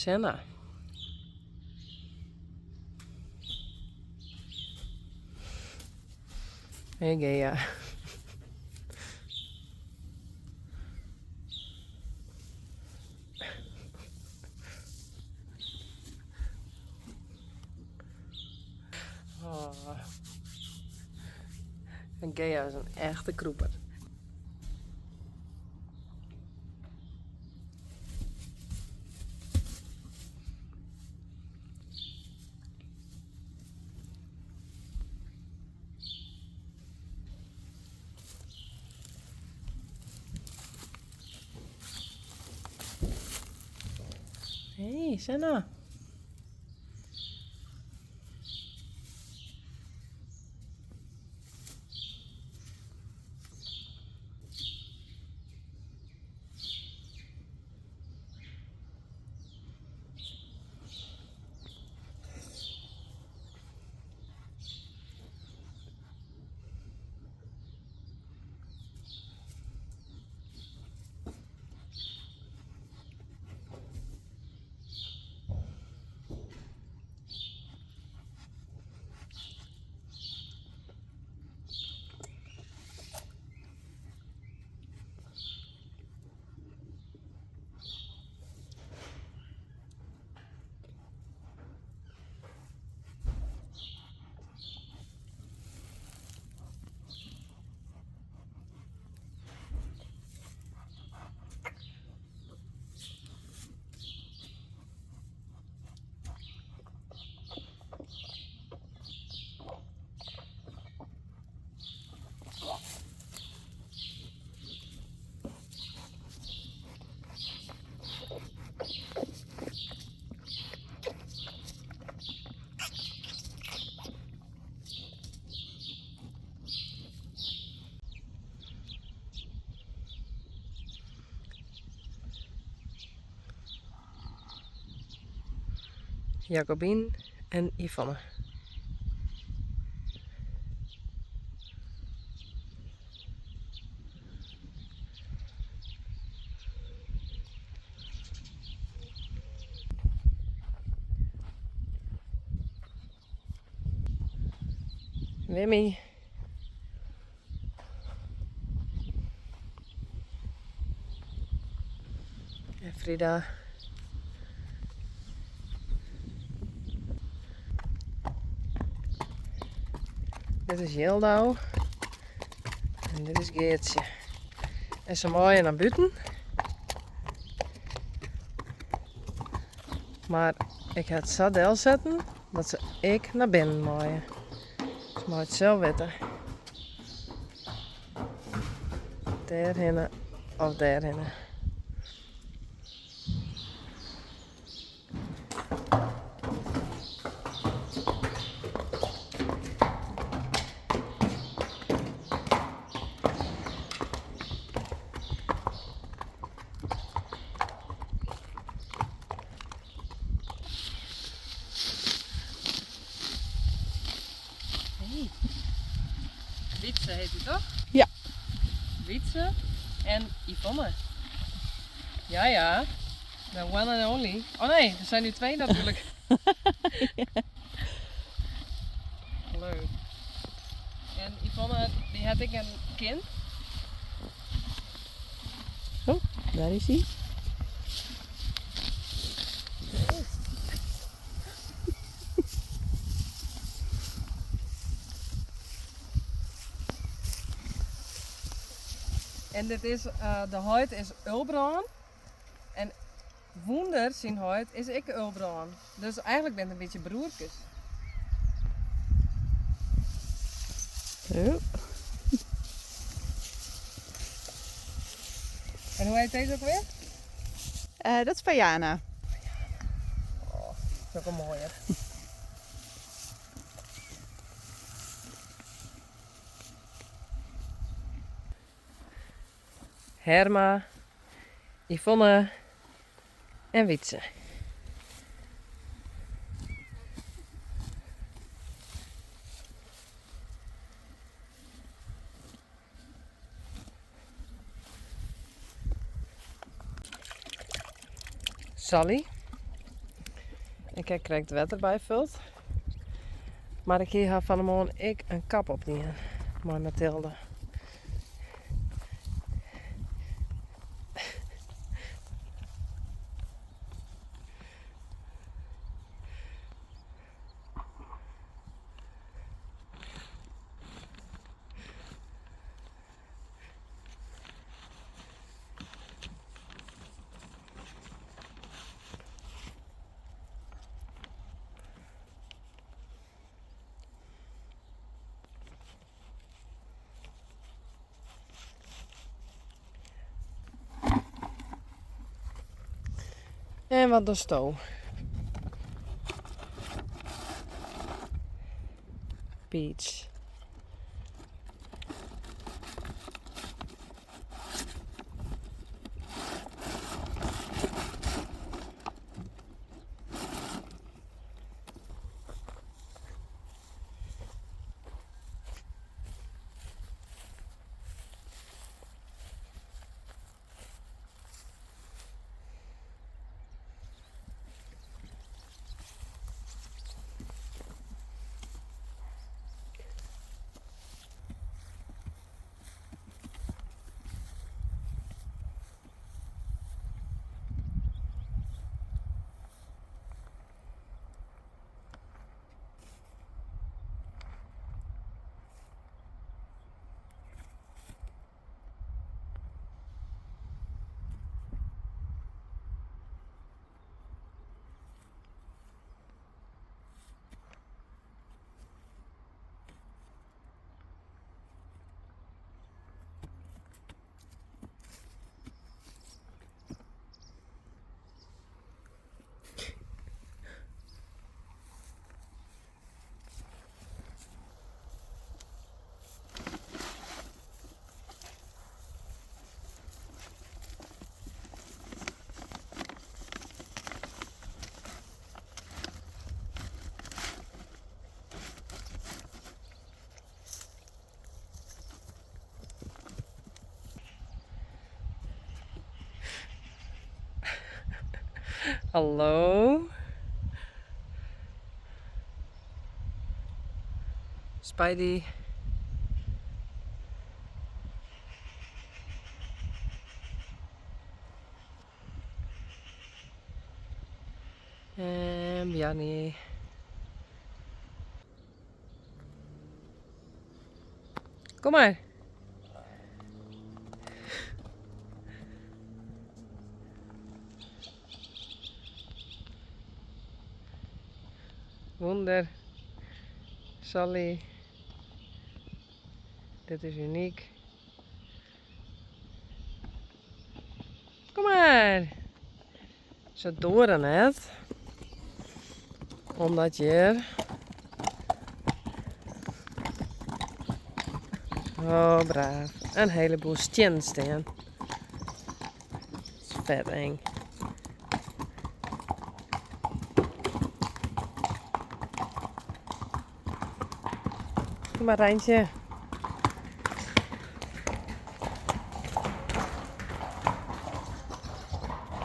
Senna. Hey Gea. Oh. En Gea is in echte krûper. Hey, Senna. Jacobien en Yvonne. Wimmy. En Frida. Dit is Jildau. En dit is Geartsje. En se meie nei bûten. Mar ik ha it sa delsetten dat se ek nei binnen meie. Se meie it sels witte. Dêrhinne of dêrhinne. Hey. Wietse heet die toch? Ja. Wietse en Yvonne. Ja, ja. The one and only. Oh nee, er zijn nu twee natuurlijk. Leuk. En Yvonne, die had ik een kind. Oh, daar is hij. En dit is, de heit is Ulbrân. En Wûnder syn heit is ek Ulbrân. Dus eigenlik binne it in bytsje broerkes. Oh. En hoe heet deze ook weer? Dat is Fajana. Oh, dat is ook een mooie. Herma, Yvonne en Wietse. Sally. Ik ha krekt wetter byfuld. Mar ik hie har fan 'e moarn ek in kap opdien mei Mathilde. En wat dochsto? Peach. Hallo. Spidey. En Bjarni. Kom maar. Wonder. Sally. Dit is unyk. Kom mar! Se doare net. Omdat hjir. Oh, braaf. In heleboel stiennen stean. Dat is fet eng. Kom mar, Reintje.